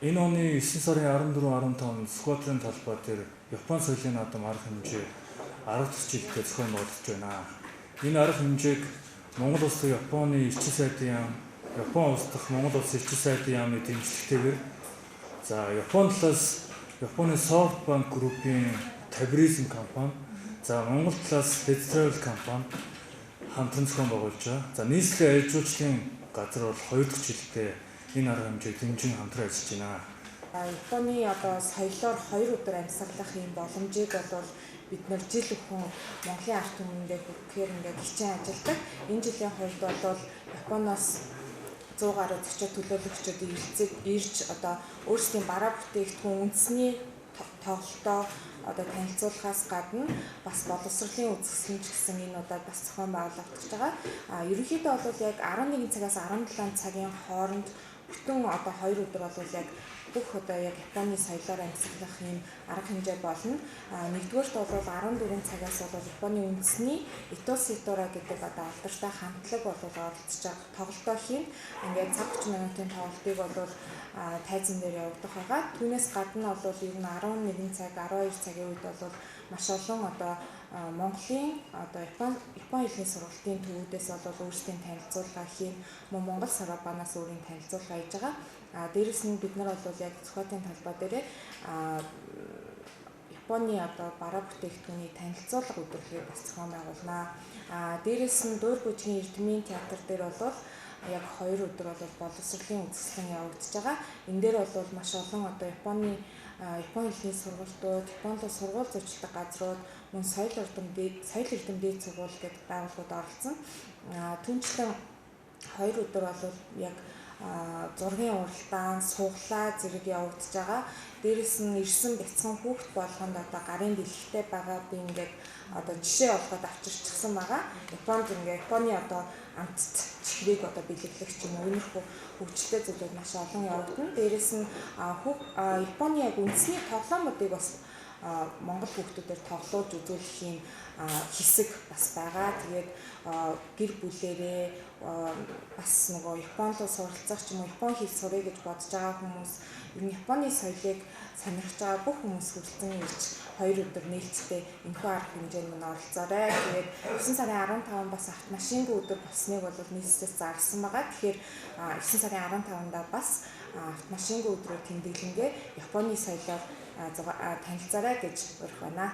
Энэ оны 9 сарын 14, 15-нд Сүхбаатарын талбай дээр Япон соёлын наадам арга хэмжээ 10 дахь жилдээ зохион байгуулагдаж байна. Энэ арга хэмжээг Монгол Улсын Японы элчин сайдын яам, Япон улс дахь Монгол Улсын элчин сайдын яамны дэмжлэгтэйгээр, за, Япон талаас Японы SoftBank Group-ийн Табризм компани, за, Монгол талаас Let's Travel компани хамтран зохион байгуулж байгаа. За, нийслэлийн аялал жуулчлалын газар бол 2 дахь жилдээ энэ арга хэмжээг дэмжин хамтран ажиллаж байна. Японы одоо соёлоор 2 өдөр амьсгалах юм боломжийг бол бид нар жил бүхэн Монголын ард түмэндээ хүргэхээр ингээд хичээн ажилладаг. Энэ жилийн хувьд бол Японоос 100 гаруй зочид төлөөлөгчид ирж одоо өөрсдийн бараа бүтээгдэхүүн, үндэсний тоглолтоо одоо танилцуулахаас гадна бас боловсролын үзэсгэлэн ч гэсэн энэ удаад бас зохион байгуулагдаж байгаа. А ерөнхийдөө бол яг 11 цагаас 17 цагийн хооронд бүтэн одоо 2 өдөр бол яг бүх одоо яг Японы соёлоор амьсгалах юм арга хэмжээ болно. А нэгдүгээрт бол 14 цагаас бол Японы үндэсний Ито Ситура гэдэг одоо алдартай хамтлаг бол оролцож байгаа тоглолтоо хийн. Ингээд цаг 30 минутын тоглолтыг бол тайзан дээр явагдах байгаа. Түүнээс гадна бол ер нь 11 цаг, 12 цагийн үед бол маш олон одоо Монголын одоо Япон хэлний сургалтын төвүүдээс бол өөрсдийн танилцуулга хийн, мөн Монгол Сарабанаас өөрийн танилцуулга хийж байгаа. А дээрэс нь бид нар бол яг Сүхбаатын талбай дээрээ Японы одоо бараа бүтээгдэхүүний танилцуулга өдөрлөгийг бас зохион байгуулнаа. А дээрэс нь Дуур бүжгийн Эрдмийн театр дээр бол яг 2 өдөр бол боловсролын үзэсгэлэн явагдаж байгаа. Энэ дээр бол маш олон одоо Япон хэлний сургалтууд, Японд сургууль зурчилдаг газрууд, мөн соёл эрдэм дээд сургууль гэдэг байгууллагууд оролцсон. Түүнчлэн 2 өдөр бол яг зургийн уралдаан, суглаа зэрэг явагдаж байгаа. Дээрэс нь ирсэн бяцхан хүүхэд болгонд одоо гарын бэлэгтэй байгаа, би ингээд одоо жишээ олгоод авчирчихсан байгаа. Японд ингээд Японы одоо амтд чихрийг одоо бэлэглэх ч юм уу, иймэрхүү хөгжилтэй зүйлүүд маш олон явагдана. Дээрэс нь Японы яг үндэсний тоглоомуудыг бас монгол хүүхдүүдээр тоглуулж үзүүлэх юм хэсэг бас байгаа. Тэгээд гэр бүлэрээ бас нөгөө Япон руу суралцах ч юм уу, Япон хэл суръя гэж бодож байгаа хүмүүс, ер нь Японы соёлыг сонирхож байгаа бүх хүмүүс хүрэлцэн ирж 2 өдөр нээлттэй энэхүү арга хэмжээнд мань оролцоорой. Тэгээд 9 сарын 15 бас автомашингүй өдөр болсныг бол нийслэлээс зарласан байгаа. Тэгэхээр 9 сарын 15-нда бас автомашингүй өдрөөр тэмдэглэнгээ Японы соёлоор танилцаарай гэж урих байна.